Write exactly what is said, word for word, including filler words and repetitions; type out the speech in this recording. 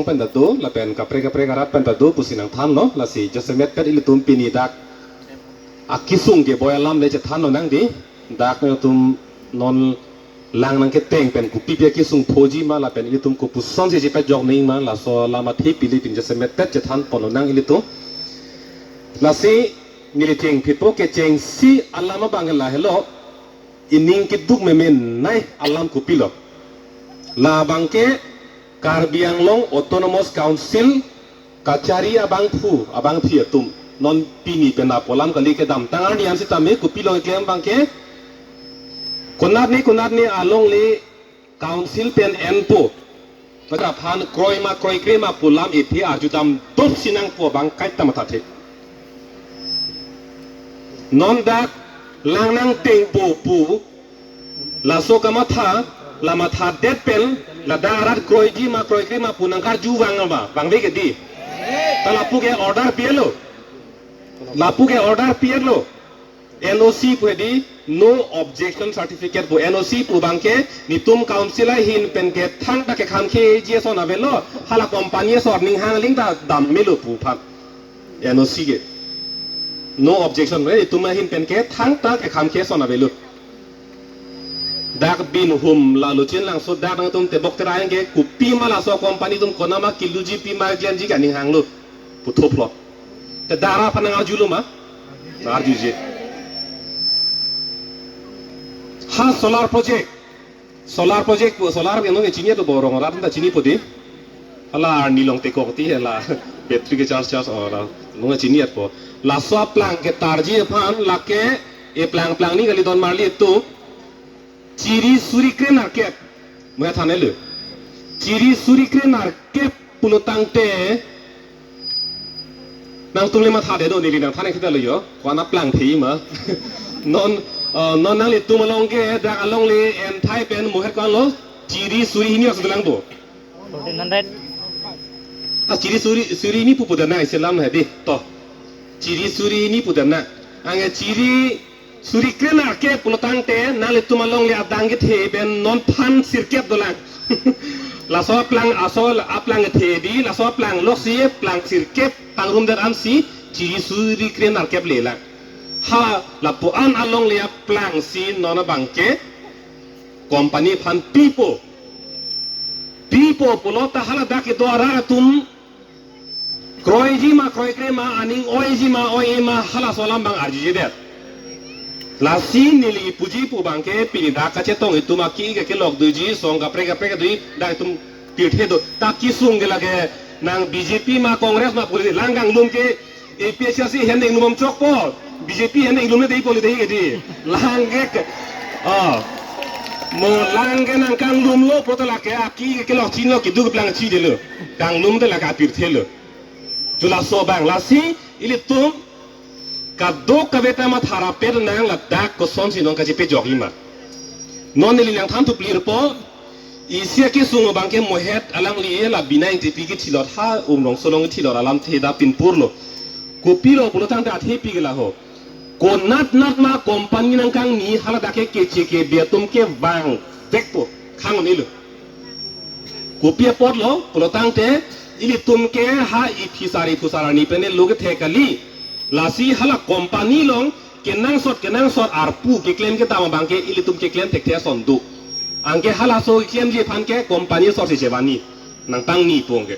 pen ta do, lapen kaprek kaprek arat pen ta do pusi nangthanlo, lasi jasemet pen ilitum pini dak akesung keboi alam le chethanlonang dei, dak nangtum non lang nangketeng pen kopipi akesung phoji ma lapen ilitum kopusonsi chepajok nangji ma, laso alam athe pili pin jasemet pen chethanponlonang ilitum. Lasi neli chengphitpo, kechengsi alam abang lahelo, ining keduk memenei alam kopilo. Labangke Karbi Anglong Autonomous Council kachari abangphu abangphi atum non pini pen apolam kali, kedamtang arni an sitame kopilo keklem abangke, konatne konatne alongle council pen enpo, mata aphan kroi ma kroikre ma pu alam ethe arjudam dopsi nangpo abang kaita mathathe. Non dak lang nangtengpo pu laso kamatha, la mathadet pen ladak arat kroiji ma kroikre ma pu nangkarju vang ma, vangve ke dei. Ta lapu ke order pi-etlo. Lapu ke order pi-etlo. N O C pu dei, no objection certificate pu. N O C pu abangke netum council ahin pen ke thangta kekhamkheji ason avelo, hala company asor ninghang aling ta dam melo pu aphan. N O C ke, no objection, eh, netum ahin pen ke thangta kekhamkhe ason avelo. Dak Binhum, Laluchin Langso, dak nangtum tebok terai ke kopi ma laso company atum konat ma kiluji, pi ma klemji ke aning hanglo puthot plot. Te dak ra aphan nangarjulo ma? Nangarjuje. Ha solar project. Solar project pu, solar ke nonke chini-et bo, rong arat ta chinipo dei. Hala arni along tekok ti hala battery ke charge charge, oh, la nonke chini-etpo. Laso aplang ketarji aphan lake eplang plang ni kali don marli atum. Chiri suri krenerkep. Mo thanelo. Chiri suri krenerkep pulo tangte nangtum le mathadet do, neli nangthan kita lo jo. Ko-an aplang thei ma. Non, eh, non nanglitum along ke dak alongle enthai pen moher ko-an lo, chiri suri hini asudlang bo. Fourteen hundred. Ah, chiri suri, suri hini pupu dana isi alam hedi. To. Chiri suri hini pu dana. Anke chiri suri krenerkep pulo tangte nanglitum alongle adang kethe pen non phan sirkep dolang. Laso aplang, aso aplang kethe dei, laso aplang loksi aplang sirkep pangrum det ansi chiri suri krenerkep lelang. Ha lapu-an alongle aplang si non abangke company aphan pipo. Pipo pulo ta hala dak kedo arat atum kroiji ma kroikre ma, aning oiji ma oi-e ma, halaso alam abang arjujedet. Lasi neli puji pu abangke pini dak kachetong itum aki ke kelok doji, song kaprek kaprek doi, dak itum pirthe do. Ta kesung ke lake nang B J P ma Congress ma pu le, lang kanglum ke A P H L C ahin inglum chokpo, B J P ahin inglum le deipo le dei ke dei. Lang ke, oh. Mo lang ke nang kanglumlo pu ta lake aki ke kelok chinilo, keduk keplang chidelo. Kanglum ta lake apirthe lo. Ju laso abang, lasi ilitum kadokave ta matha rapet nang, ladak kosonsi non kachepajokji ma. Non neli nangthan thuplirpo, isi akesung abangke mohet alangli la Bina Ingtipi kethilot, ha Umrongso along kethilot alamthe dak pinpurlo. Kopilo pulo tangte athepi ke laho. Konat nat ma company nangkangni hala dak ke keche kebe atum kevang vekpo, khang-un-elo. Kopi apotlo pulo tangte ilitum ke ha iphusar iphusar arni pen lo kethe kali. Lasi hala company along kenangsot kenangsot arpu keklem kedam abangke ilitum keklem thekthe ason do. Anke halaso keklemji aphan ke company asor si chevanji, nangtangni pu anke.